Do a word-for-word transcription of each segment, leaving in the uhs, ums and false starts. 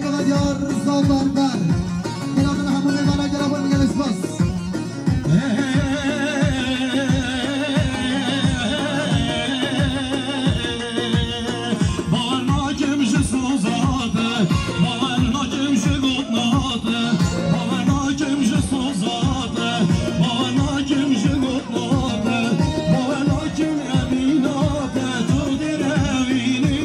Diyar Zafer Ber. Gelabin hemû mêvana gelabin gelê spas. Bawer nakim ji soza te, bawer nakim ji gotna te, bawer nakim ji soza te, bawer nakim ji gotna te, bawer nakim evîna te, tu direvînî.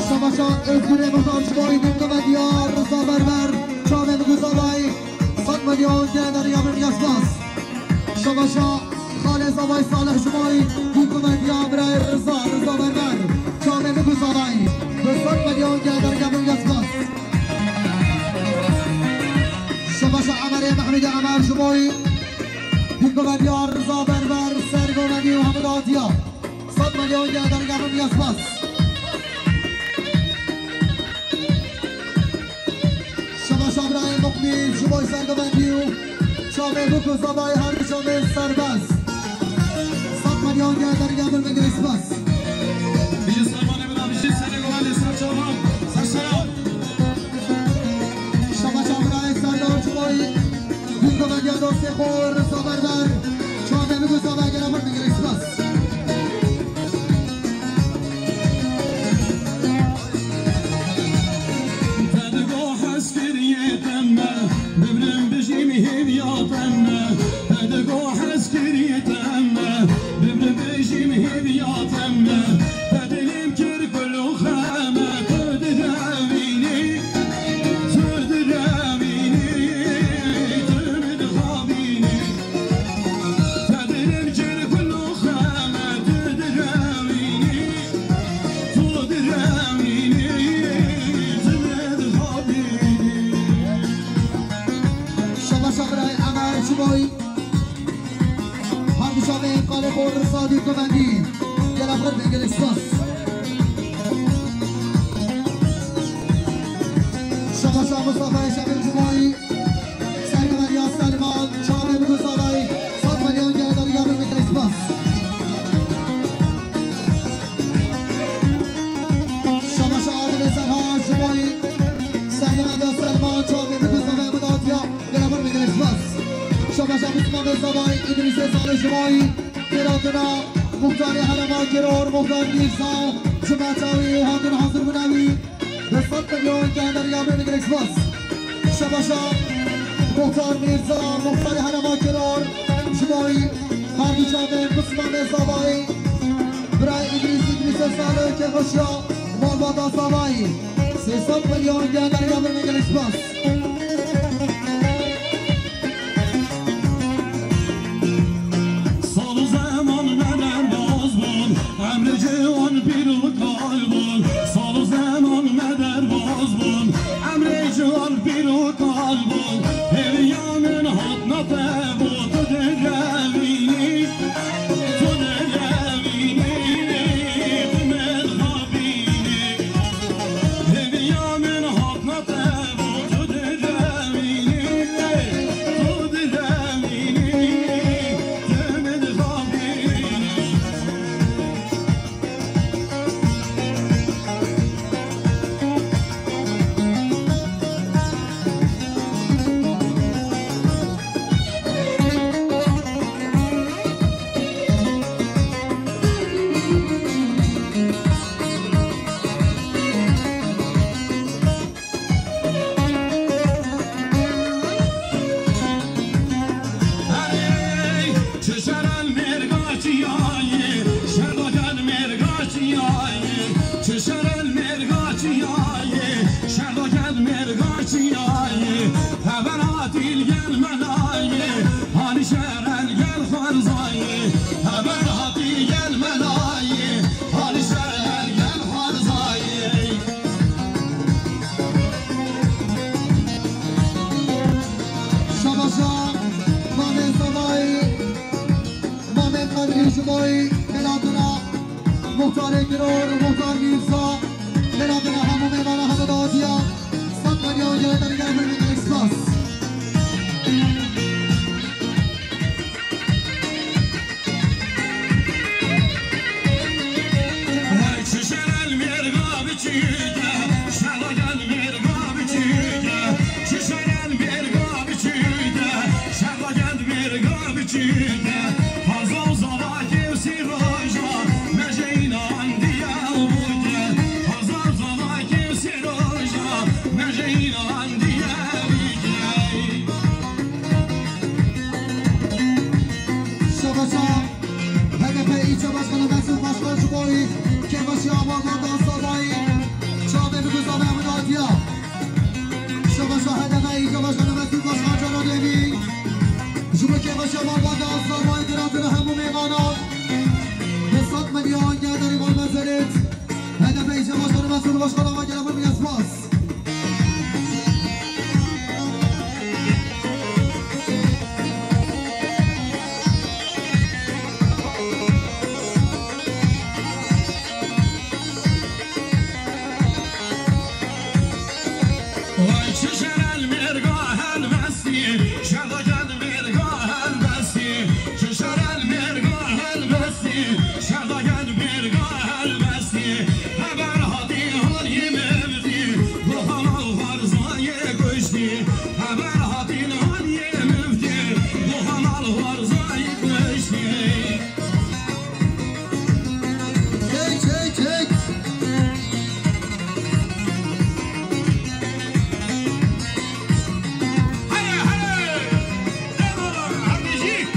Şabaşa Özgür Emirdar ji bo Dînkove Diyar Rıza Berber, çavên Rıza Bey, sed milyon gene derya min ya spas. Şabaşa Xalê Zavay Salih ji bo Dînkove Diyar birayê Rıza, Rıza Berber, çavên Rıza Bey, bi sed milyon gene derya min ya spas. Şabaşa Emerê Mehmedê Emer ji bo Dînkove Diyar Rıza Berber, Sergo Medî û Hemid Atiya. Sed milyon gene derya min ya spas. Şabaşa birayê Muqmî ji bo sergomendî û çavê bik û zavayê her du çavên serbest. Sed milyon gene derya min gelê spas. Bijî servanê min a, bijî serê govendê ser çavan, ser çavan. Şabaşa birayê Serdar ji bo Dînkove Diyar dostê xwe Rıza Berber. Çavê bik û zavayê gene min gelê spas. Te digo hez kiriye te me, bimrim bijîm hêviya te me. Te digo hez kiriye te me, bimrim bijîm hêviya te me. Te dilêm kir kul û xeme, tu direvînî, tu direvînî, tu min dixabînî. Te dilêm kir kul û xeme, tu direvînî. Tu direvînî, tu min dixabînî. Şabaşa birayê Emer Çuboyî. Her du çavên kalê xwe Rıza Dînkuvendî. Gela xwe gelê spas. Şabaşa Mustafa Şemil Çuboyî. Sergomendî ya Selman, çavê min û zavayî, sed milyon gene derya min gelê spas. Şabaşa Adilê Serha ji bo sergomendî ya Selman, çavê min û zavayê min atiya, gela min gelê spas. Şabaşa Mismamê Zavayî, Îdrîsê Salih ji bo têratina muxtarê herêma Kiror, muxtar Mîrza, ji Metawî hatin hazir bûna wî. Bi sed milyon gene derya min gelek spas. Şabaşa Muxtar Mîrza, muxtarê herêma Kiror, ji bo her du çavên Mismamê Zavayî, birayê Îdrîs, Îdrîsê Salih, Kêxweşiya malbata Zavayî. Sê sed milyon gene derya min gelek spas. Sal û zeman me derbaz bûn, emrê ciwan pîr û kal bûn. Sal û zeman me derbaz bûn, emrê ciwan pîr û kal bûn. Hêviya min hatna te bû, tu direvînî, tu direvînî, tu min dixabînî. Hêviya min hatna te bû, tu direvînî, tu direvînî, tu min dixabînî. Hey, çi şeran mêrga çiyayê, şerdogan mêrga çiyayê, çi şeran mêrga çiyayê, şerdogan mêrga çiyayê, hever hatî li gel me layê, hanî şeran gel xwarzayê, hever hatî gel me layê, hanî şeran gel xwarzayê. Şabaşa Mamê Zavayî, Mamê Qedrî ji bo Kelatuna, Muhtarê Kiror, Muhtar Mîrza, Lêla Dina hemû mêvana hemû dawetiya. Sed milyon gele dergel bir bin spas. Hey, çişerel mêrga biçîke, şeva gel mêrga biçîke, çişerel mêrga biçîke, şeva gel mêrga biçîke, haza û zava kevsî roja, mejeyna andiye bûke, haza û zava kevsî roja, mejeyna andiye bûke. Şebeşa H D P îlçe başkanı Mesut Başkan ji bo wî kêfxweşiya ava Gordan Sadayî çavê biguzave min hatiya. Şebeşa H D P îlçe başkanı Mesut Başkan cara dêvî ji bo kêfxweşiya ava Gordan Sadayî diratine hemû mêvanan. Bi sed milyon gel derî bol mezerit. H D P îlçe başkanı Mesut Başkan ava gele bol spas. Vay çişerel mêrga helbestî, şeva gel mêrga helbestî, çişerel mêrga helbestî, şeva gel mêrga helbestî. Heber hatî haniyê mevdî, gohana xwarzayê kuştî. Heber hatî haniyê mevdî, gohana xwarzayê kuştî. Çek, çek, çek. Hele, hele. Eyvallah, kardeşim.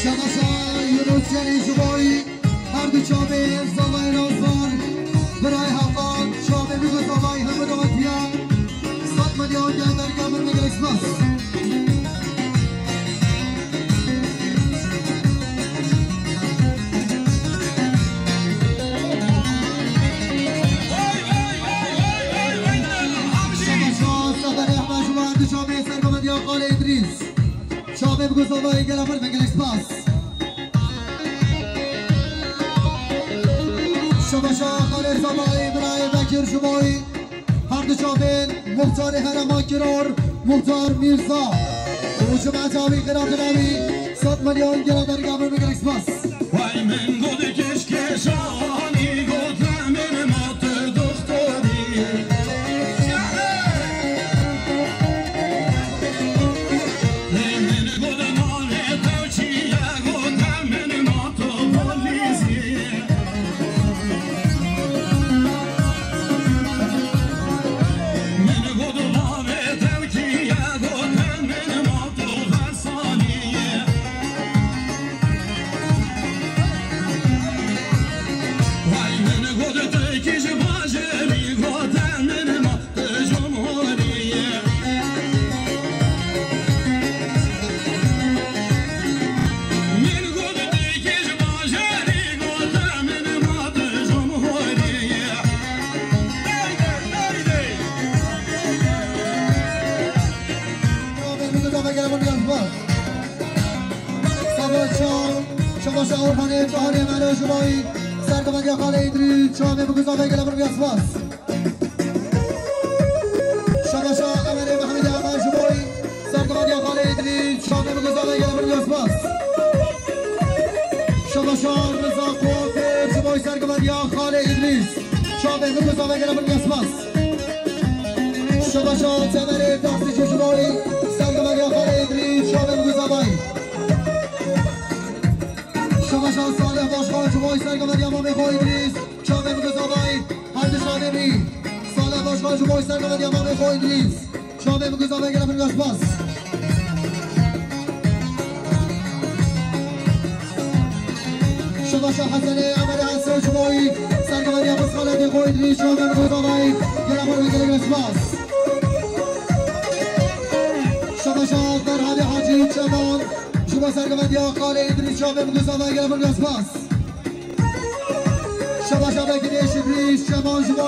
Şebeşa Yunus Çelî ji bo wî her du çavê zavayê Razvan, birayê Hakan, çavê min ku zavayê hemû dawetiya. Sed milyon gel derga min, min gelek spas. Şebeşa Seferê Ehmed ji bo her du çavê sergovendiya Xalê Îdrîs. Çavê bi guzavayê gela xwe, min gelek spas. Şebeşa Xalê Zemayî, birayê Bekir ji bo wî her du çavên muxtarê herêma Kiror, muxtar Mîrza û cemaeta wî, xêra dila wî, sed milyon gela derga min, min gelek spas. Şabaşa Orhanê Baharê Melo ji bo serkevendiya Xalê Îdrîs, çavê bi guza vegele bin ya spas. Şabaşa Emerê Mehmedê Emer ji bo serkevendiya Xalê Îdrîs, çavê bi guza vegele bin ya spas. Şabaşa Riza Kuafêr ji bo serkevendiya Xalê Îdrîs, çavê bi guza vegele bin ya spas. Şabaşa Temerê Taksî ji bo serkevendiya Xalê Îdrîs, çavê bi guza vay. Şabaşa Salih Başkan ji bo serkevendiya mamê xwe Îdrîs, çavê bi guza vay. Hadi şavê bî. Salih Başkan ji bo serkevendiya mamê xwe Îdrîs, çavê bi guza vay, gelek bin ya spas. Şabaşa Hesenê Emerê Heso ji bo serkevendiya xwe Îdrîs, çavê bi guza vay. Gelek bin, gelek bin spas. Şabaşa Ferhadê Hacî Çeman ji bo serkevendiya Xalê Îdrîs, çavê bi guza vay, gelek bin ya spas. Şabaşa Bekirê Şikrî Şeban ji bo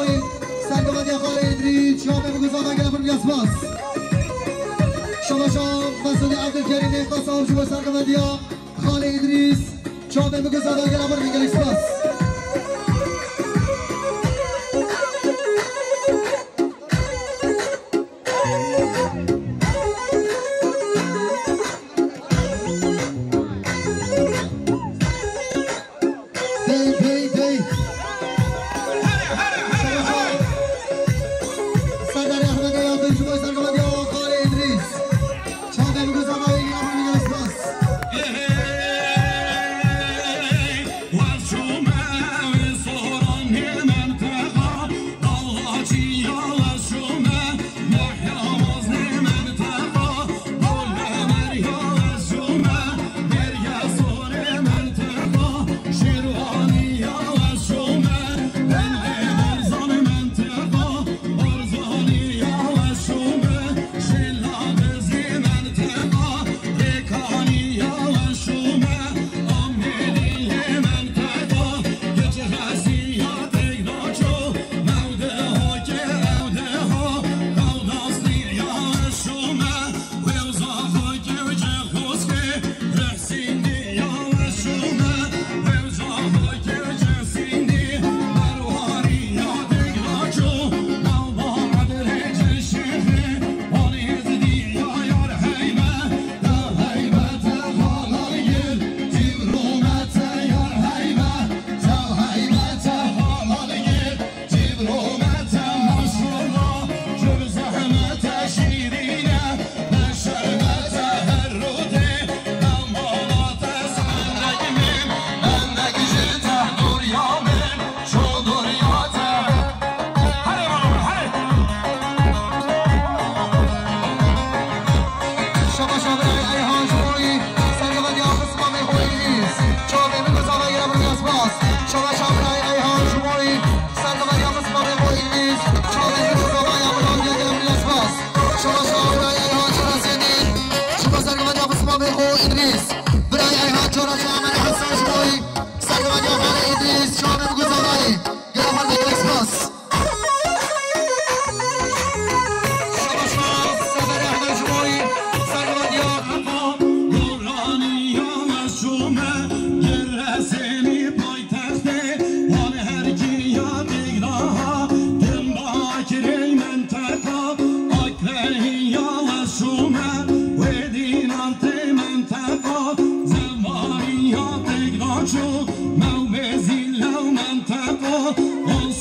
serkevendiya Xalê Îdrîs, çavê bi guza vay, gelek bin ya spas. Şabaşa Mesûdê Evdilkerîmê Qasab ji bo serkevendiya Xalê Îdrîs, çavê bi guza vay, gelek bin, gelek spas. Dey, dey, dey. Serdar Ehmed Eyazî ji bo serkevendiya Xalê Îdrîs. Çavê bi guza vay, gelek bin, gelek spas. Şabaş Amirayê Eyhan ji bo serkevendiya xismamê xwe Îdrîs. Çavê min bi zavayê re bin ya spas. Şabaş Amirayê Eyhan ji bo serkevendiya xismamê xwe Îdrîs. Çavê min bi zavayê Amirayê re bin ya spas. Şabaş Amirayê Eyhan ji bo serkevendiya xismamê xwe Îdrîs. Birayê Eyhan cara ji Amirayê Hesan ji bo serkevendiya xwe Îdrîs. Çavê min bi zavayê. Gelek xwe gelek spas.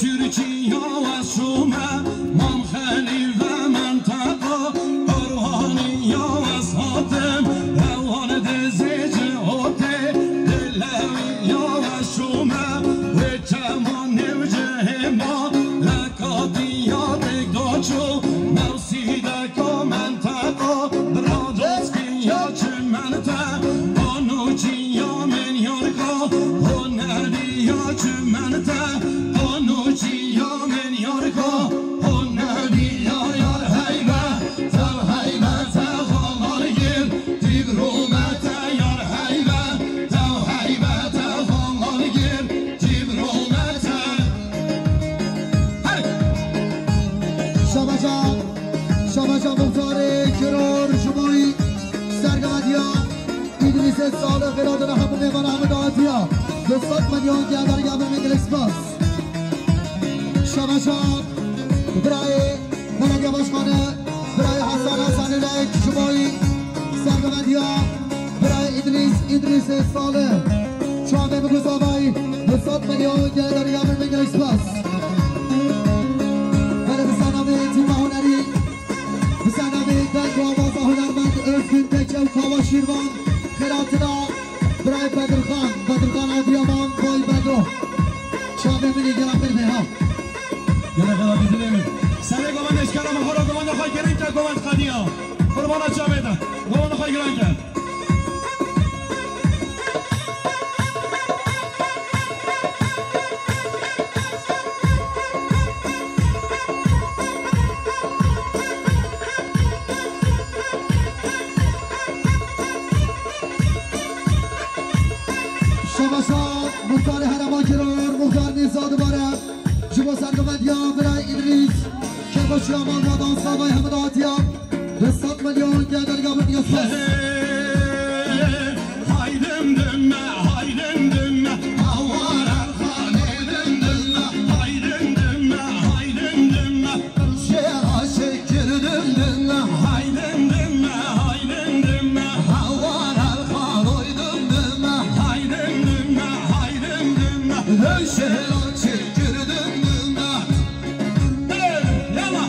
Sürçiya ve şûme, Mam Xelîl ve menteqa, Orhaniya ve Satim, Hewan Dizê Cihotê, Dilewiya ve şûme, ve çeman nêvce hêma, Lekatiya Dikdaço, Mewsîdeka menteqa, Bradotskiya çimento, Anûçiya Menyorka, Honeriya çimento, Anûçiya Menyorka. Yon geldi, geldi, geldi, spas. Şabaşa, birayê belediye başkanı, birayê Hasan Hasan ile Kişimoy, Sergimediya, birayê İdris, İdris Salı, Çavê Muguz Abay, bi sed milyon geldi, geldi, geldi, spas. Hele bi sernamê tîma hunerî, bi sernamê deng û awaza hunermend Özgün Teke û Kawa Şîrvan, xêratina Birayê Bedirxan, Bedirxan Adiyaman, Bay Bedro. Çavê min ê gela pir bê, ha. Gela, gela, bidilê min. Serê govend eşkera me, xora govenda xwe girin ke govend qediya. Qurbana çavê de. Govenda xwe girin ke. Şabaşa muxtarê herêma Giror, muxtar Nîza dubare. Ji bo sergovendiya birayê Îdrîs, Kekoşiya Malbadan Savay Hemid Atiya, bi sed milyon gel dergabin yasas. Haydin dinme, haydin dinme, hawara haydin dinme, haydin dinme, haydin dinme. Şêra şekir dindin, haydin dinme, haydin dinme. Hawar el xaloy dindin, haydin dinme, haydin dinme. Hey şêra şekir dindin. Hey, yala.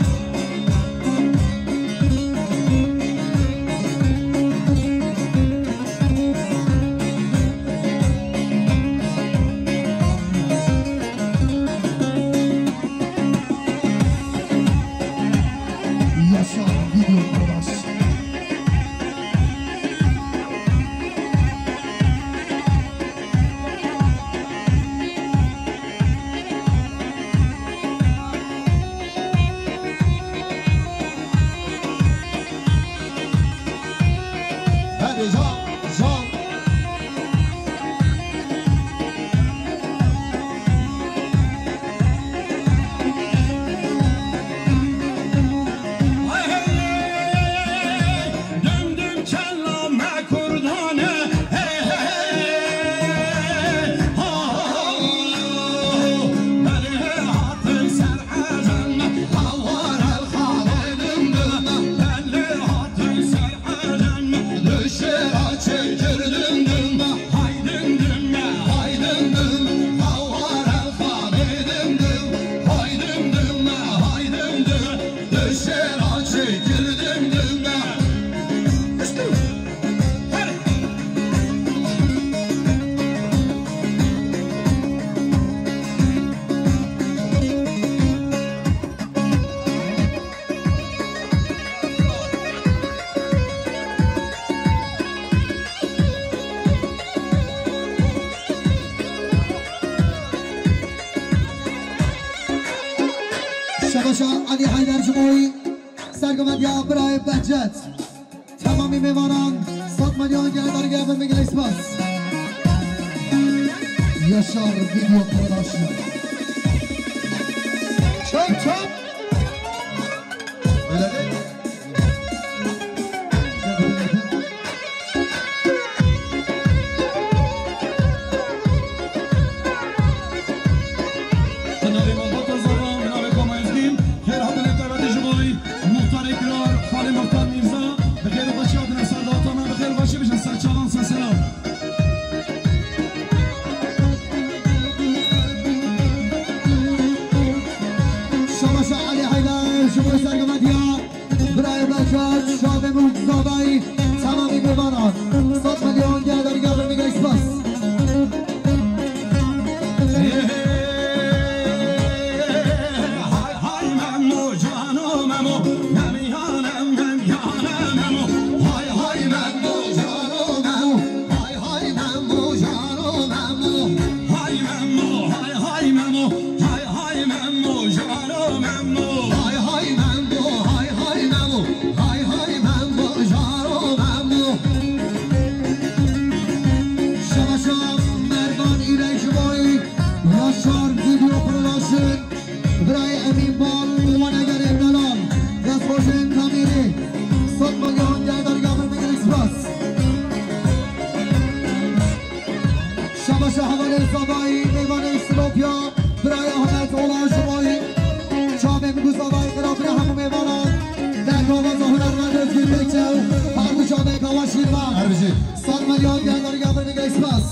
Yaşar Video Production. Hadi can, can. Hey, hey, hey, hey, hey. Döndüm kellame kurdane, hey, hey, hey, ha, ha, ha. Belê hatim ser ecem, hawar el xalê döndüm. Belê hatim ser ecem, düşe açık döndüm. Haydin dinme, haydin dinme, hawara haydin dinme, haydin dinme, haydin dinme, düşer açık girdin dinme. Hadi. Şebeşa Elî Heyder Cimoyî, sergovendiya birayê Behcet. Temamî mêvanan, sed milyon gel derge bin migilê spas. Yaşar Video Production. Çap çap. Öyle değil. Di navê malbata Zava, di navê Kama Ezgîn, xêr hatinê taybetî ji bo muxtarê kirar, xalê muxtar Mîrza, bi xêr û xweşî hatine ser daweta me, bi xêr û xweşî bijin ser çavan, ser selam. Şabaşa Elî Heyder, ji bo sergovendiya. Birayê Beşar, Şadê Mûk Zavayî, temamî mêvanan. Sed milyon gel dergabin migilê spas. Hay hay Memo, cano Memo, Mem yanem, Mem yanem Memo. Hay hay Memo, cano Memo. Hay hay Memo, cano Memo. Hay Memo, hay hay Memo. Hay hay Memo, cano Memo. Hay hay Memo, hay hay Memo. Hay hay Memo, cano Memo. Şaşa Merdan İrek Boy, Yaşar Video Production. Birayê Emîn Bal, Wanegerê Delal, destxweşên Temîrî, sed milyon gel dergabin migilê spas. Şabaşa hevalên Zavayî, mêvanên Silopya, birayê Ahmet Ola ji bo yî. Çavên min ku Zavayî qirabine hemû mêvanan. Dengava hunermend Özgür Bekçew, her du çavên Kawa Şîrvan. Her bijî. Sed milyon gel derya bin, mîl spas.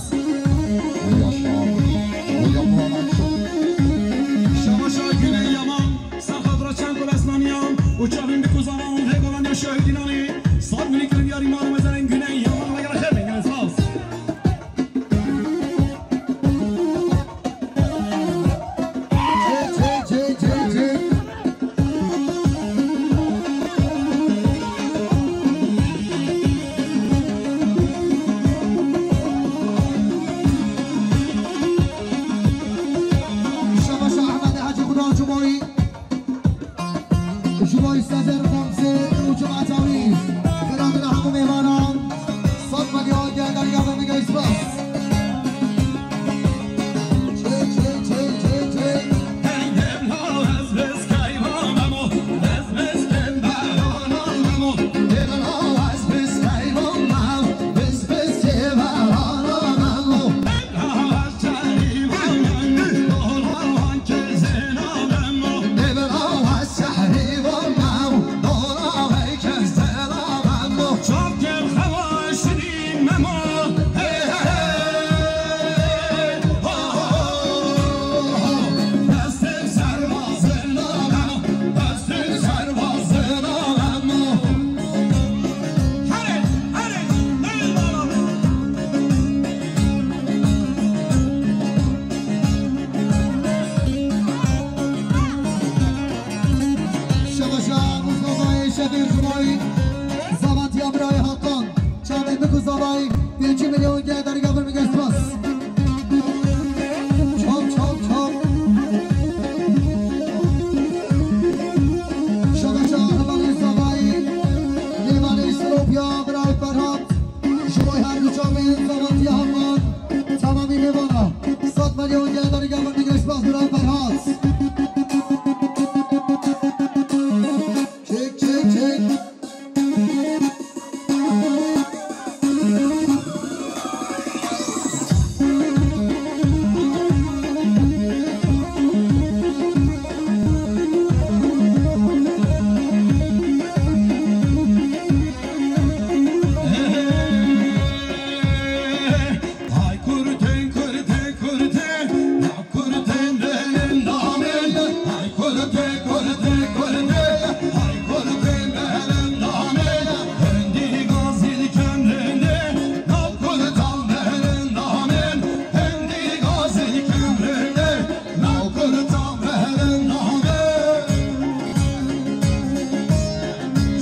Şabaşa Güney Yaman, ser xatira çend gol esnaniyan û çavên min ku Zavayî, hêgolan ya şehîdînanê. Sed milyon kirin yarî mala mezelên Güney Yaman, me gere xêr, mîl spas. Şabaşa Ehmedê Hecî, Xudan ji bo yî. Ji bo Sezer Xemsê û cemaeta wî, xêra min hemû mêvanan, sed milyon gel derya bin, mîl spas. Çê, çê, çê, çê, çê. Şebaşa Mustafayê Şefîr Cumayî, Zavatiya birayê Hakan, çavên min ku Zavayî, pêncî milyon gel derya bin, mîl spas. Çap, çap, çap. Şebaşa hevalên Zavayî, mêvanê Silopya, birayê Ferhat. Ji bo her du çavên Zavatiya Hakan, temamî mêvana. Sed milyon gel derya bin, mîl spas, birayê Ferhat. Çek, çek, çek. Hay kurtên, kurtên, kurtên, kurtên belên damên. Hay kurtê, kurtê, kurtê, hay kurtê belên damên. Hindî gazî dikin rindê, nav kurtan belên damên. Hindî gazî dikin rindê, nav kurtan belên damên.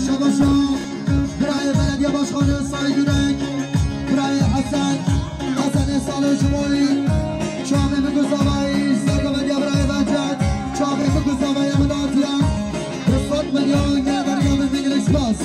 Şebaşa birayê belediye başkanı Sarı Gürek, birayê Hesen, Hesenê Salê ji bo yî, çavê min ku Zavayî, sergomediya birayê Behçet, çavê min ku Zavayî min hatiye, du sed milyon gel derya bin, mîl spas.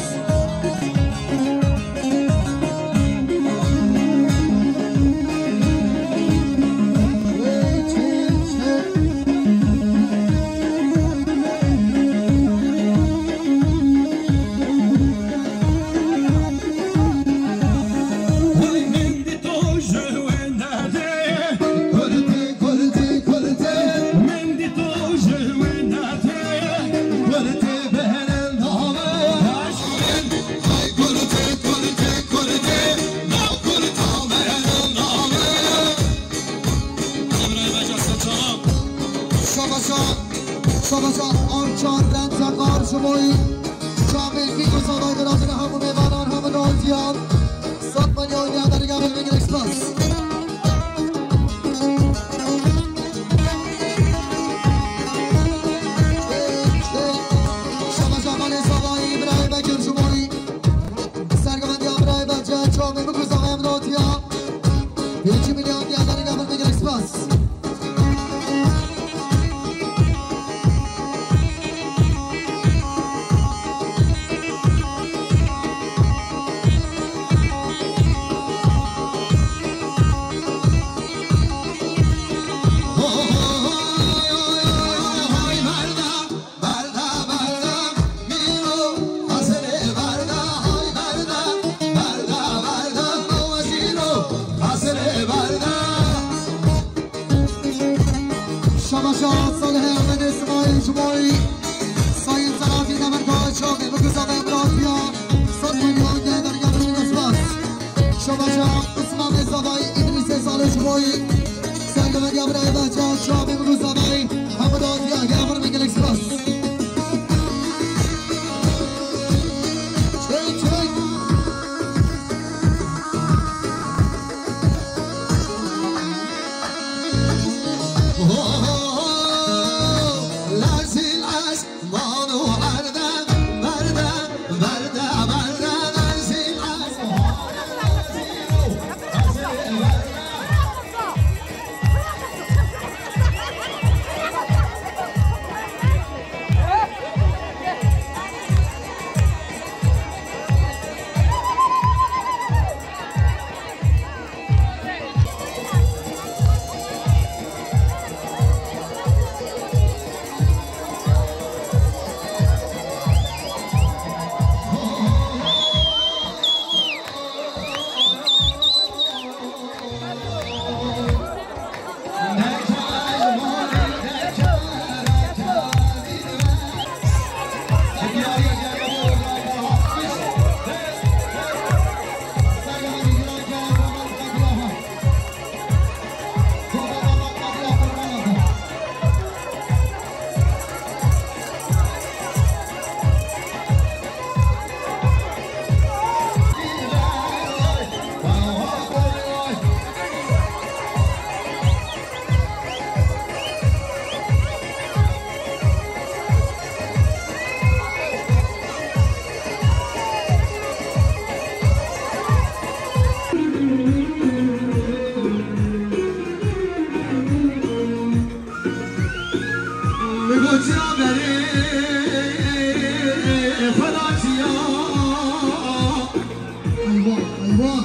Şabaşa, şabaşa, Arçan Remzekar ji bo yî. Çavên Fîko Salay dirazine hemû mêvanan, hemû natiyan. Sed milyon gel derya bin, mîl spas. Şabaşa Malê Savayî, birayê Bekir ji bo yî. Sergomediya birayê Behçet, çavê min ku Zavayî min hatiye. Pêncî milyon gel derya bin, mîl spas. Şimoy, Sayın Selahattin Demirtaş, abi, bu güzel bir Murat ya. Sat milyon değer gelmiş, spas. Şabaşa, Osman Mezavay, İdris Salih Şimoy. Sergi ve Gabriel Bacak, abi, bu güzel bir Hamid Adiya, Gavur Miguel Express. Çek, çek. Eyvah, eyvah.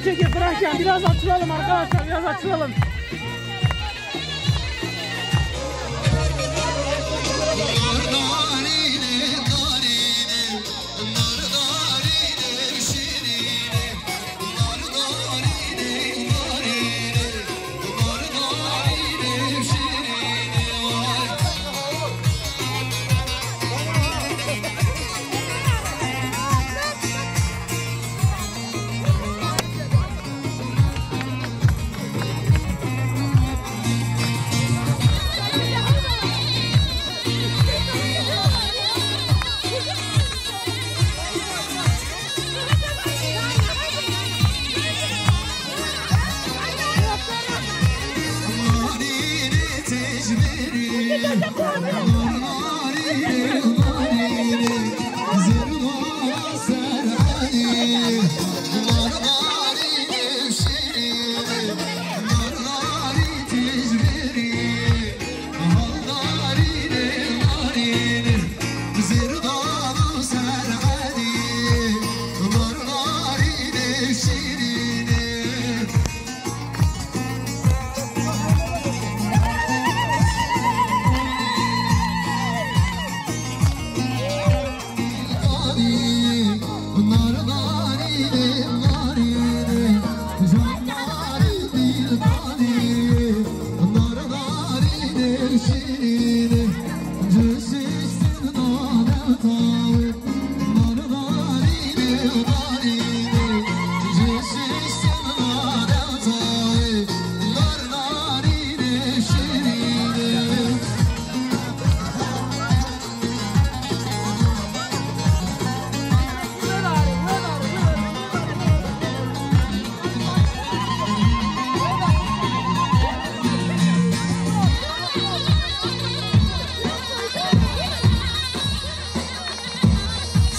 Çekin, bırakın, biraz açılalım arkadaşlar, biraz açılalım.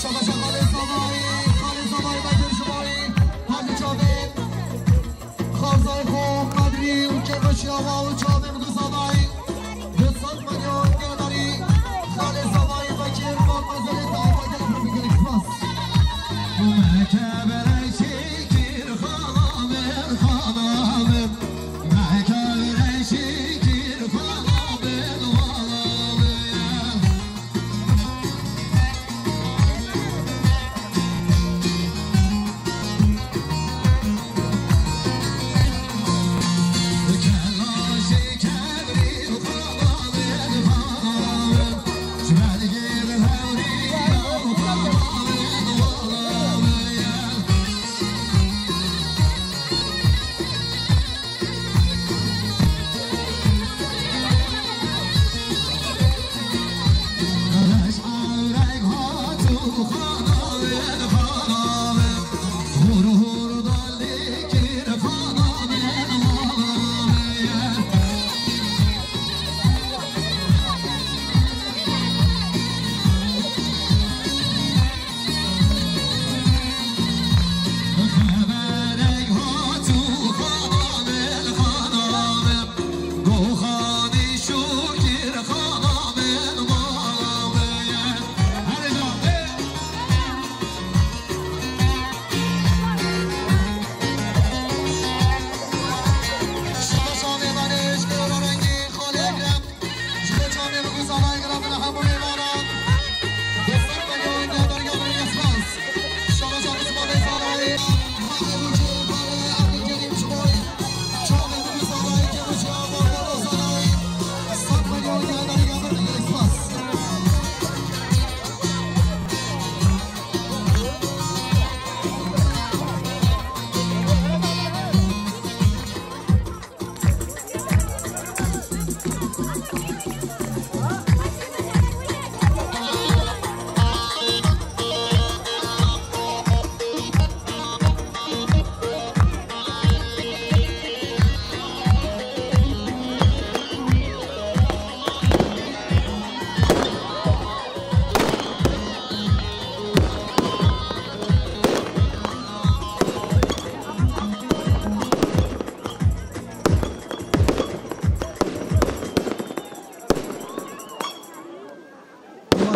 Şabaşa Xalê Zavayê, Xalê Zavayê Bekir Şimayî, her di çavê xarzayê xwe Qedrî û Kêmaşiya wa û çavê min Zavayî, di sed milyon gedarî, Xalê Zavayê Bekir, Mat Mezelê, Dawî Bekir, Efrîn Bekir, Spas.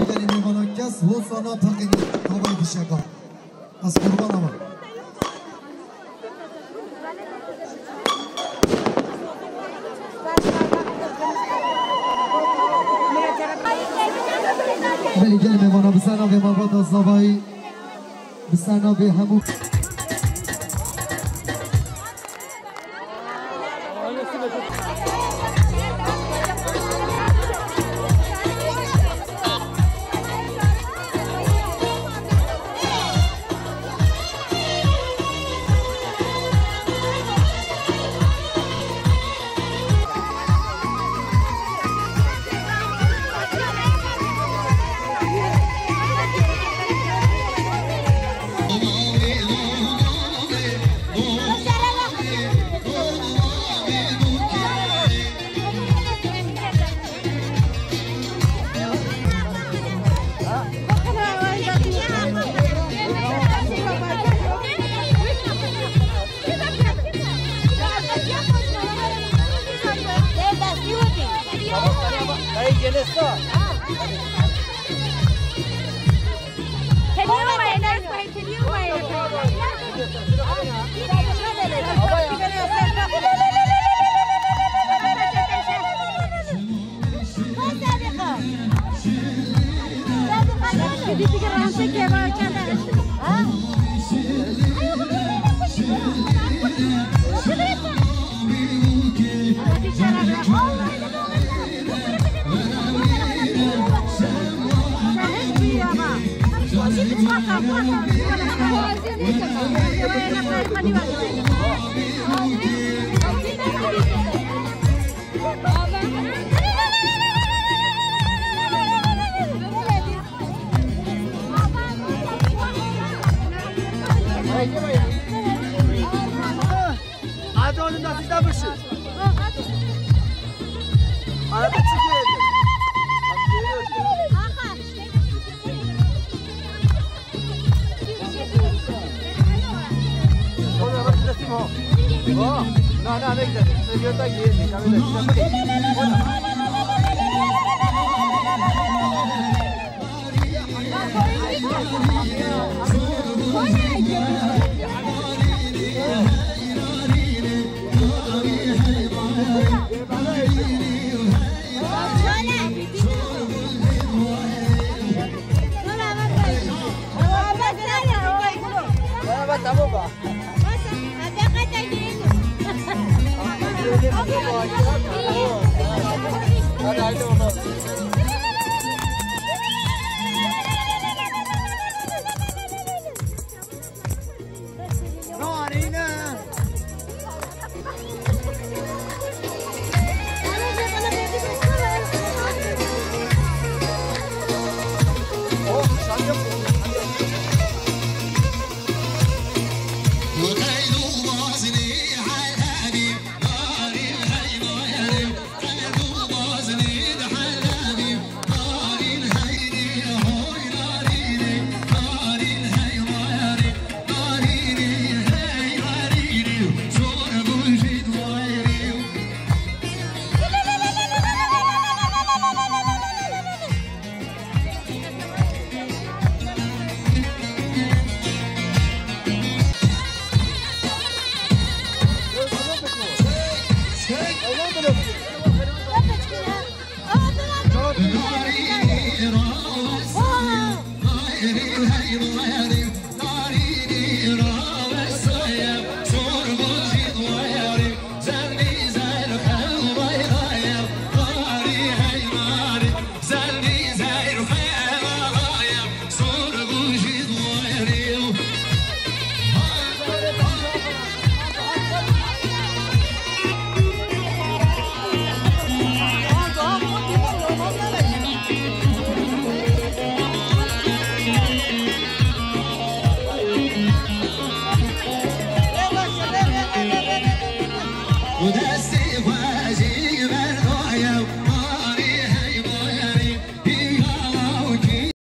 Gelî mêvana kes wisa nateqînî havayê fişeka. Ez qurban ama. Belê gelê mêvana, bi ser navê malbata Zavayî, bi ser navê hemû.